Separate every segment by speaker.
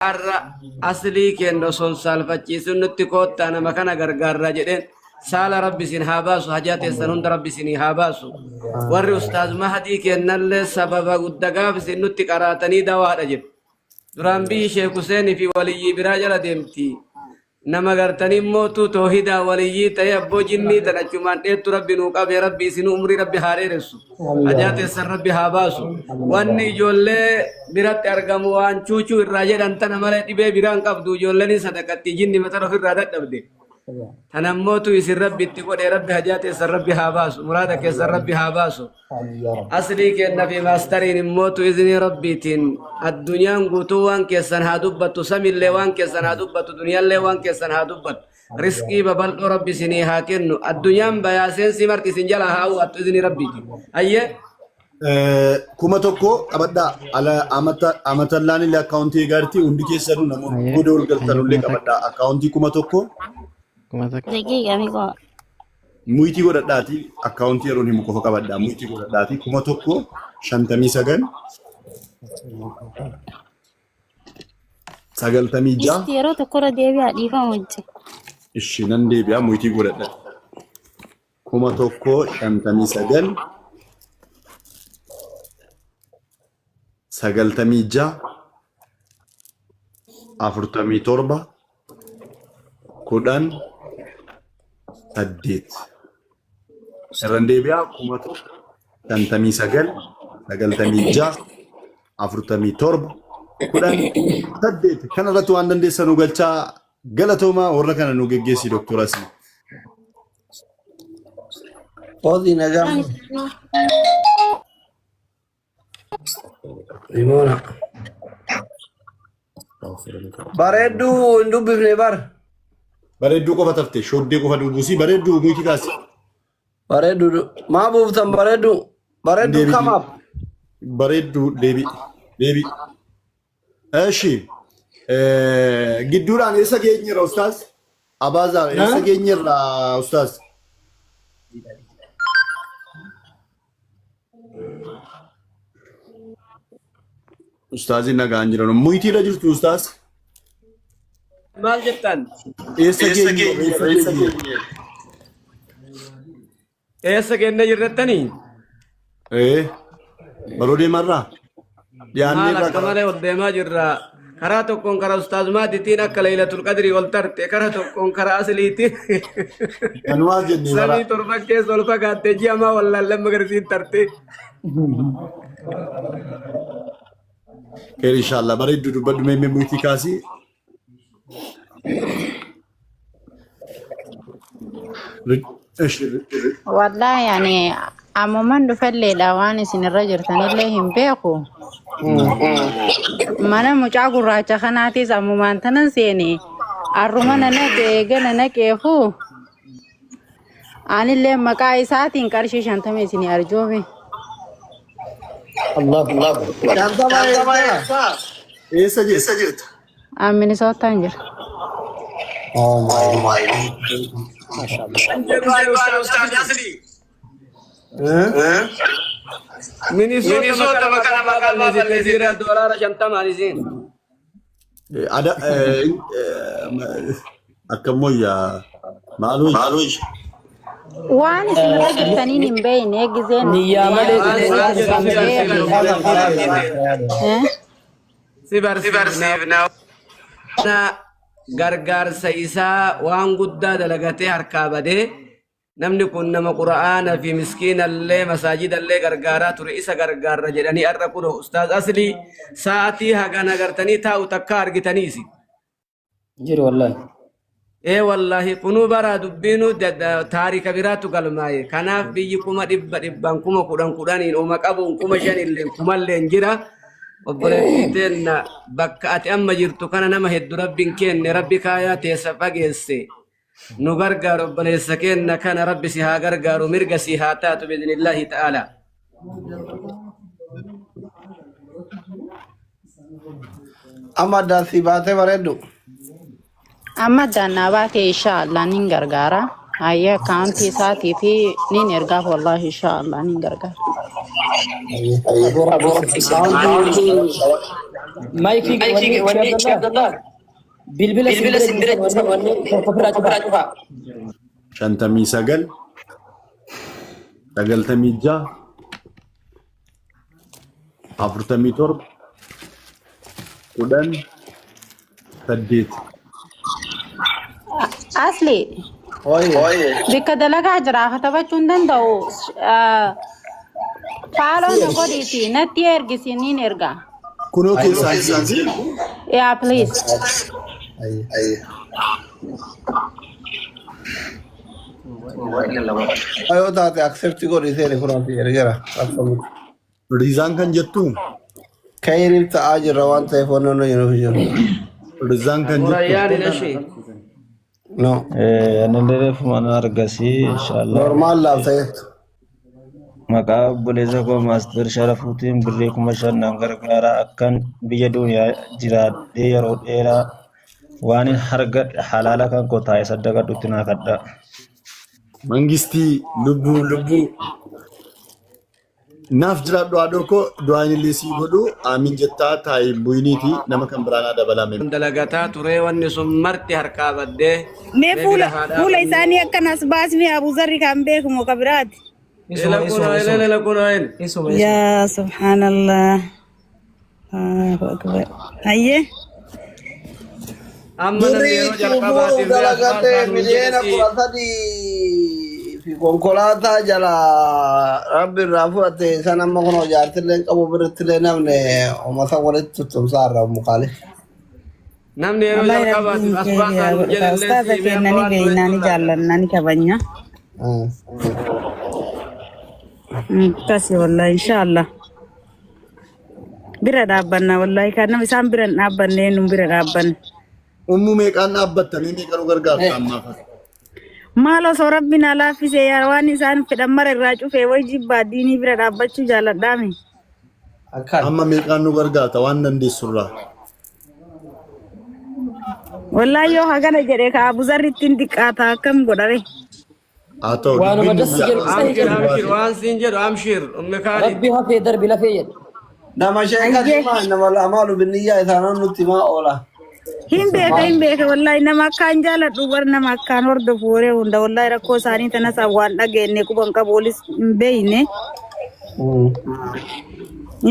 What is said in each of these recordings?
Speaker 1: Har'a aslii keenna osoo hin saalfachiisin nutti koottaa nama kana gargaarraa jedheen saala rabbi isin haa baasu hajaa teessan hunda rabbi isinii haa baasu warri ustaaz mahadii keennallee sababa gudda gaaf isin nutti qaraatanii dawaadha jedhu duraan biyyi sheek Huseenii fi waliyyii biraa jala deemti Nama gartanii mootuu toohidaa waliyyii ta'ee abboo jinnii tan achumaan dheettu rabbi nuu qabee rabbi isinuu umrii rabbi haa dheeressu. Hajaa teessan rabbi haa baasu. Wanni ijoollee biratti argamu waan chuuchuu irraa jedhan tana malee dhibee biraan qabdu ijoolleen hin sadaqatti jinni mataa ofirraa dadhabde. Tana mootuu isin rabbi itti godhee rabbi hajaa teessan rabbi haa baasu. Muraada keessan rabbi haa baasu. Aslii keenna fi maastariin immootu iznii rabbiitiin addunyaan guutuu waan keessan haa dubbattu samillee waan keessan haa dubbattu duniyaallee waan keessan haa dubbattu riskii babal'oo rabbi isinii haa kennu addunyaan bayaa seensi marti isin jalaa haa hawwattu iznii rabbiitiin ayyee
Speaker 2: 1000 qabadhaa ala amata amatallaan illee akkaawuntii eegaarti hundi keessanuu namoonni
Speaker 3: Ayyee,
Speaker 2: booda ol galtan
Speaker 3: ayyee
Speaker 2: illee
Speaker 3: 1000.
Speaker 2: qabadhaa akkaawuntii 1000
Speaker 3: 1000.
Speaker 4: Daqiiqa miqoo.
Speaker 2: Muyitii godhadhaatii akkaawuntii yeroon himu qofa qabadhaa. Muyitii godhadhaatii 1059 96
Speaker 4: Isti yeroo tokkorra deebi'aa dhiifama wajjin.
Speaker 2: Ishi nan deebi'a muyitii godhadha. 1059 96 47 10 8 irran deebi'aa 1059 96 47 10 8 kana irratti waan dandeessan nu galchaa galatoomaa warra kana nu geggeessi doktor Asii.
Speaker 5: Qoodii nagaa.
Speaker 1: Imoona.
Speaker 5: Bareedduu hin dubbifne bar.
Speaker 2: Bareedduu qofa tafte shooddee qofa dubbisii bareedduu muki kaasi.
Speaker 5: Bareedduu maa buuftan bareedduu. Bareedduu
Speaker 2: Deebi.
Speaker 5: kamaaf.
Speaker 2: Bareedduu deebi deebi. Eshi gidduudhaan eessa geenyeerra ustaaz? Abaazaar eessa geenyeerra ustaaz? Ustaaziin nagaan jiran. Muyitiirra jirtu ustaaz?
Speaker 1: Maal jettan?
Speaker 2: Eessa geenyeerra? Eessa geenyeerra?
Speaker 1: Eessa kennee jirrattanii?
Speaker 2: Ee baloo deemarraa?
Speaker 1: Maal
Speaker 2: Dhiyaanneerraa
Speaker 1: akka
Speaker 2: karaa.
Speaker 1: malee ol deemaa jirra. Karaa tokkoon karaa Ustaaz Maaditiin akka Laylatul Qadrii ol tarte, karaa tokkoon karaa Asliitiin
Speaker 2: Kanumaaf jennee bara.
Speaker 1: samii torban keessa ol fagaatte ji'a maa wallaallan magarsiin tarte.
Speaker 2: Keer inshaallah bareedduu dubbadhu mee muyitii kaasii.
Speaker 6: Wallaahi ani ammuman dhufelleedha waan isin irra jirtanillee hin beeku. Mana mucaa gurraacha kanaatis ammumaan tanan seene arruma na naqe eegala naqeefu anillee maqaa isaatiin qarshii 50 isinii arjoome.
Speaker 5: 50 eessaa?
Speaker 2: Eessa jirta?
Speaker 6: An Minisootaan jira.
Speaker 5: Oh my God. Eh?
Speaker 1: Minisoota maqaa balleessite jira doolaara 50n isiin.
Speaker 2: Ada akkam moyyaa maaloo
Speaker 6: Waan isin irra jirtaniin hin beekne gizeen
Speaker 7: Niyyaa malee
Speaker 1: Waan
Speaker 7: dhufee
Speaker 1: si
Speaker 7: waan isaan
Speaker 1: barsiifna
Speaker 7: beeku.
Speaker 6: Eh?
Speaker 1: Si barsiifna. Gargaarsa isaa waan guddaa dalagatee harkaa badee namni kun nama qura'aana fi miskiinallee masaajidallee gargaaraa ture isa gargaarra jedhanii har'a kunoo ustaaz aslii sa'atii hagana gartanii taa'u takka argitaniisi.
Speaker 7: Jiru wallahi.
Speaker 1: Ee wallaahi kunuu baraa dubbiinuu taarika biraatu galmaaye. Kanaaf biyyi 100,000 dhibbaan 10,000 kudhaniin uma qabuun 5,000lleen kumalleen jira. Obboleettii teenna bakka ati amma jirtu kana nama heddu rabbiin kenne rabbi kaayaa teessa fageesse. Nu gargaaru obboleessa keenna kana rabbi si haa gargaaru mirga si haa taatu biiznillaahi ta'aalaa.
Speaker 5: Amma addaan si baatee bareeddu.
Speaker 6: Amma addaan naa baate inshaallah nin gargaara. Hayyee akkaawuntii isaatii fi nin ergaaf wallaahi inshaallah nin gargaara.
Speaker 5: Akkaawuntii
Speaker 7: Maayikii wanni Sheekh Abdallah bilbila sin bira jiru san wanni tokko ofirraa cufaa.
Speaker 2: 59 96 47 10 8.
Speaker 6: Asli
Speaker 5: Oye.
Speaker 6: bikka dalagaa jira katabachuu hin danda'u. Follow na godhiiti natti ergisi niin erga.
Speaker 2: Kunoo keessaan si
Speaker 6: Yeah, please.
Speaker 5: Aye. Ayoo taate accept godhi seeni kunaati ergera. Rakkoo miti.
Speaker 2: Riizaan kan jettu.
Speaker 5: Kayiriif ta'aa jirra waan ta'eef wanni nu jiruuf jiru.
Speaker 2: Riizaan kan jettu.
Speaker 1: Murayyaan ilashi.
Speaker 5: No.
Speaker 3: Anillee reefuma argasii inshallah.
Speaker 5: Normaal laafteettu.
Speaker 3: Maqaa obboleessa koo Maaster Sharafuutiin birrii 5,000 naan gargaara akkan biyya duniyaa jiraadhee yeroo dheeraa waan hin argadhe halaala kan koo taa'ee saddaqadhutti naa kadhaa.
Speaker 2: Mangistii lubbuu lubbuu naaf jiraadhu haadhoo koo du'aan illee sii godhu aamin jettaa taa'ee bu'iniiti nama kan biraa naa dabalame.
Speaker 1: Dalagataa turee wanni sun marti harkaa baddee.
Speaker 8: Mee
Speaker 1: Mee
Speaker 8: fuula
Speaker 1: bira haa
Speaker 8: fuula
Speaker 1: dhaabannu.
Speaker 8: isaanii akkanas baasni Abuzarri kan beekumu ka biraati.
Speaker 7: Isuma
Speaker 1: Ila
Speaker 7: isuma
Speaker 1: kunoo ila
Speaker 7: isuma
Speaker 1: ila kunoo ila.
Speaker 7: isuma isuma.
Speaker 8: Yaa subhaanallah. Allahu akbar. Hayyee.
Speaker 1: Amma namni
Speaker 5: Birrii
Speaker 1: yeroo
Speaker 5: itti
Speaker 1: jalqabaatiif
Speaker 5: fuudhu
Speaker 1: mee as
Speaker 5: dalagatee
Speaker 1: baasaa nuun jedhe
Speaker 5: miliyoona
Speaker 1: si
Speaker 5: 13 fi konkolaataa jala rabbi irraa fudhate san amma kun jaartillee qabu birittillee namni uummata walitti tuttumsaa irraa mukaale.
Speaker 1: Namni yeroo
Speaker 8: Wallahi
Speaker 1: jalqabaatiif
Speaker 8: rabbiin
Speaker 1: as
Speaker 8: keenya
Speaker 1: baasaa
Speaker 8: haa
Speaker 1: nuun
Speaker 8: godhu.
Speaker 1: jedhe illee
Speaker 8: Ustaaza
Speaker 1: si mee
Speaker 8: keenya
Speaker 1: amma
Speaker 8: ni
Speaker 1: waan nu
Speaker 8: beekna ni
Speaker 1: hedduu laata.
Speaker 8: jaallanna ni kabajna. Akkasi wallahi inshallah. Bira dhaabbanna wallahi kan nama isaan bira hin dhaabbanne nu bira dhaabbanne.
Speaker 2: Ummuu meeqaan dhaabbattanii meeqa nu gargaarta ammaaf?
Speaker 8: Maal osoo rabbi na laaffise yaa waan isaan fedhan mara irraa cufee way jibbaa diinii bira dhaabbachuu jaaladhaame.
Speaker 5: Akkan.
Speaker 2: Amma meeqaan nu gargaarta waan dandeessurraa?
Speaker 8: Wallahi yoo hagana jedhe ka Abuzarri ittiin diqqaata akkam godhare.
Speaker 2: Haa ta'u
Speaker 7: Waanuma
Speaker 2: dubbiin
Speaker 7: das jedhu
Speaker 2: guyyaa.
Speaker 7: sani
Speaker 1: Amshir
Speaker 7: jedhu.
Speaker 1: amshir waan siin jedhu amshir ummi Kaalid.
Speaker 7: Rabbi hafee darbi lafee jedhu.
Speaker 5: Nama sheeka
Speaker 8: Ayyee.
Speaker 5: himaa nama amaalu binniyyaa isaanoo nutti himaa oola.
Speaker 8: Hin beeka hin beeka wallahi nama akkaan jaaladhu bar nama akkaan hordofu waree hunda wallahi rakkoo isaanii tanas waan dhageenye quban qabu olis hin beeyne.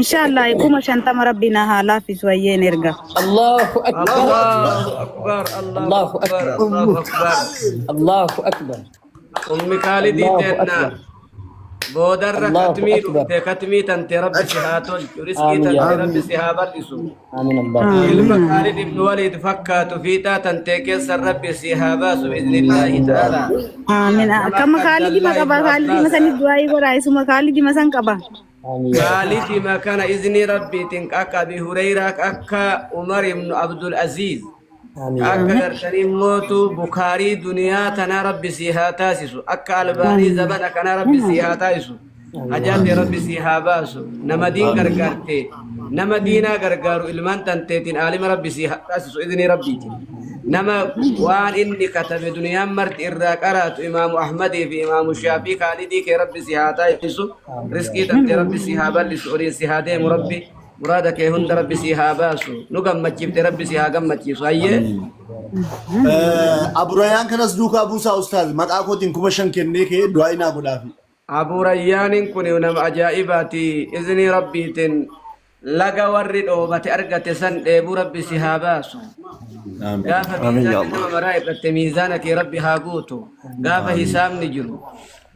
Speaker 8: Inshallah 50,000 rabbi na haa laaffisu ayyeen erga.
Speaker 7: Allahu akbar.
Speaker 1: Allahu akbar Allahu
Speaker 7: Allahu
Speaker 1: akbar
Speaker 7: akbar.
Speaker 1: Allahu akbar.
Speaker 7: Allahu akbar.
Speaker 1: Ummi Kaalidii
Speaker 7: Allahu
Speaker 1: teenna
Speaker 7: akbar.
Speaker 1: boodarra
Speaker 7: Allahu
Speaker 1: katmii
Speaker 7: akbar.
Speaker 1: dhufte katmii tante rabbi si haa tolchu riskii
Speaker 7: Aamin yaa
Speaker 1: tante
Speaker 7: Rabbi.
Speaker 1: rabbi si haa bal'isu.
Speaker 7: Aamin Allah.
Speaker 1: Ilma
Speaker 8: Amiin.
Speaker 1: Kaalid ibn Waliid fakkaatu fiixaa tantee keessa rabbi si haa baasu biiznillaahi ta'ala.
Speaker 8: Amiin.
Speaker 1: Nama
Speaker 8: Akkama
Speaker 1: akka
Speaker 8: Kaalidima
Speaker 1: Abdallaa
Speaker 8: qaba
Speaker 1: ibn
Speaker 8: Kaalidima
Speaker 1: Abbaas.
Speaker 8: sanit du'aayii godha isuma Kaalidima san qaba.
Speaker 7: Aamin yaa Rabbi.
Speaker 1: Kaalidima kana izni rabbiitiin akka Abi Hureyraa akka Umar ibn Abdul Aziz
Speaker 7: Aamin yaa
Speaker 1: akka
Speaker 7: Rabbi.
Speaker 1: gartanii mootu Bukaarii duniyaa tanaa rabbi si haa taasisu akka Albaanii
Speaker 8: Amiin.
Speaker 1: zabana kanaa rabbi si haa taasisu
Speaker 7: Aamin yaa
Speaker 1: hajaatee
Speaker 7: Rabbi.
Speaker 1: rabbi si haa baasu nama diin gargaarte nama diinaa gargaaru ilmaan tanteetiin aalima rabbi si haa taasisu izni rabbiitiin nama waan inni katabe duniyaan marti irraa qaraatu imaamu Ahmadii fi imaamu Shaafii Kaalidii kee rabbi si haa taasisu
Speaker 7: Aamin yaa
Speaker 1: riskii
Speaker 7: Rabbi.
Speaker 1: tantee rabbi si haa bal'isu oliin si haa deemu rabbi muraada kee hunda rabbi si haa baasu nu gammachiifte rabbi si haa gammachiisu hayyee.
Speaker 2: Aburayaan kanas duukaa buusaa ustaaz maqaa kootiin 5,000 kennee kee du'aa inaa godhaafi.
Speaker 1: Abu Rayyaanin kun nama ajaa'ibaati iznii rabbiitiin laga warri dhoobate argate san dheebuu rabbi si haa baasu. Gaafa
Speaker 9: Amiin yaa
Speaker 1: miizaanni nama
Speaker 9: Allah.
Speaker 1: maraa hir'atte miizaana kee rabbi haa guutu. Gaafa hisaabni jiru,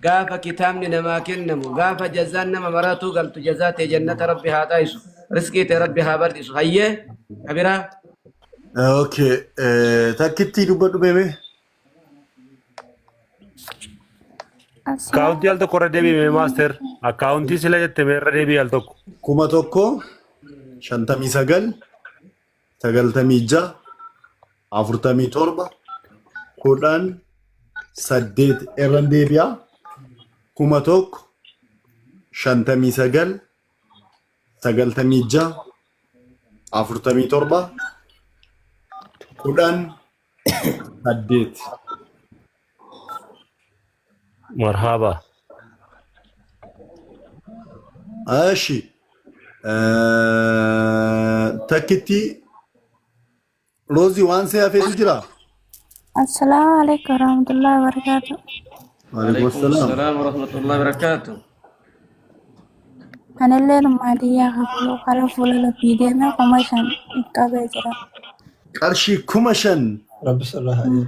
Speaker 1: gaafa kitaabni namaa kennamu, gaafa jazaan nama maraatuu galtu jazaa tee jannata rabbi haa taasisu. Riskii tee rabbi haa bal'isu. Hayyee kabiraa.
Speaker 2: Okay, takkitti dubbadhu beeme.
Speaker 9: Akkaawuntii al tokko irra deebi'ime maaster. Akkaawuntii sila jette mee irra deebi'i al tokko.
Speaker 2: 1000 59 96 47 10 8 irran deebi'a. 1000 59 96 47 10 8.
Speaker 9: Marhaba.
Speaker 2: Ashi. Takkitti Roozii waan si hafeetu jira.
Speaker 10: Assalaamu alaikum warahmatullahi wabarakatuh.
Speaker 2: Waalaikum
Speaker 1: Alaikum
Speaker 2: salaam.
Speaker 1: salaam warahmatullahi wabarakatuh.
Speaker 10: Anillee maadiyyaa kafaluu karaa fuula rabbii deemee 5000 qabee jira.
Speaker 2: Qarshii 5000.
Speaker 5: Rabbi sirraa haa jiru.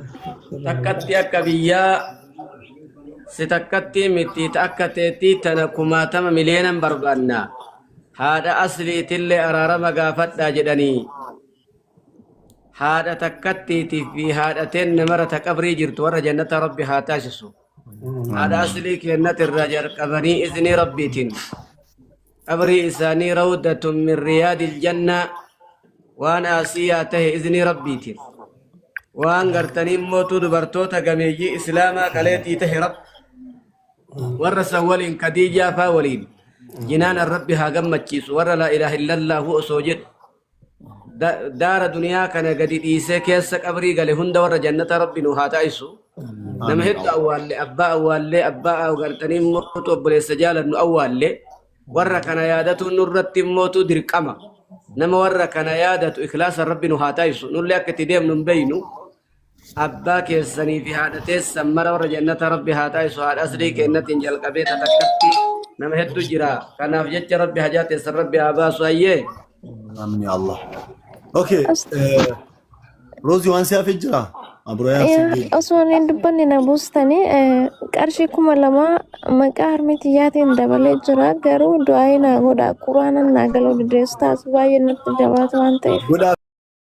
Speaker 1: Takkatti akka biyyaa si takkatti miti ta akka teettii tana kumaatama miliyoonan barbaanna. Haadha asliitillee araarama gaafadhaa jedhanii haadha takkattiitii fi haadha teenna mara ta qabrii jirtu warra jannata rabbi haa taasisu. Haadha aslii kennat irraa jalqabanii iznii rabbiitiin qabrii isaanii rawdatun min riyaadil jannaa waan aasiyaa tahe iznii rabbiitiin waan gartanii mootuu dubartoota gameeyyii islaamaa kaleetii tahe rabbi warra san waliin kadiijaa faa waliin jinaanan rabbi haa gammachiisu warra laa ilaaha illallaahu osoo jedhu daara duniyaa kana gadi dhiisee keessa qabrii gale hunda warra jannata rabbi nu haa taasisu. Nama
Speaker 2: Amiin.
Speaker 1: hedduu awwaalle abbaa awwaallee abbaa gartanii mootu obboleessa jaalannu awwaalle warra kana yaadatuun nurratti mootu dirqama. Nama warra kana yaadatu ikhlaasa rabbi nu haa taasisu. Nullee akka itti deemnu hin beeynu. Abbaa keessanii fi haadha teessan mara warra jannata rabbi haa taasisu. Haadha aslii kennatiin jalqabee tatakkatti nama hedduu jira. Kanaaf jecha rabbi hajaa teessan rabbi haa baasu ayyee.
Speaker 2: Amiin ya Allah. Okay. Roozii waan si hafee jira. Abroyaa si
Speaker 10: Osoo hin dubbanne na buustanii qarshii 2000 maqaa harmee tiyyaatiin dabalee jira. Garuu du'aa naa godha. Quraanan naa galuu dideessu taasisu baay'ee natti jabaatu waan ta'eef.
Speaker 2: Godhaa.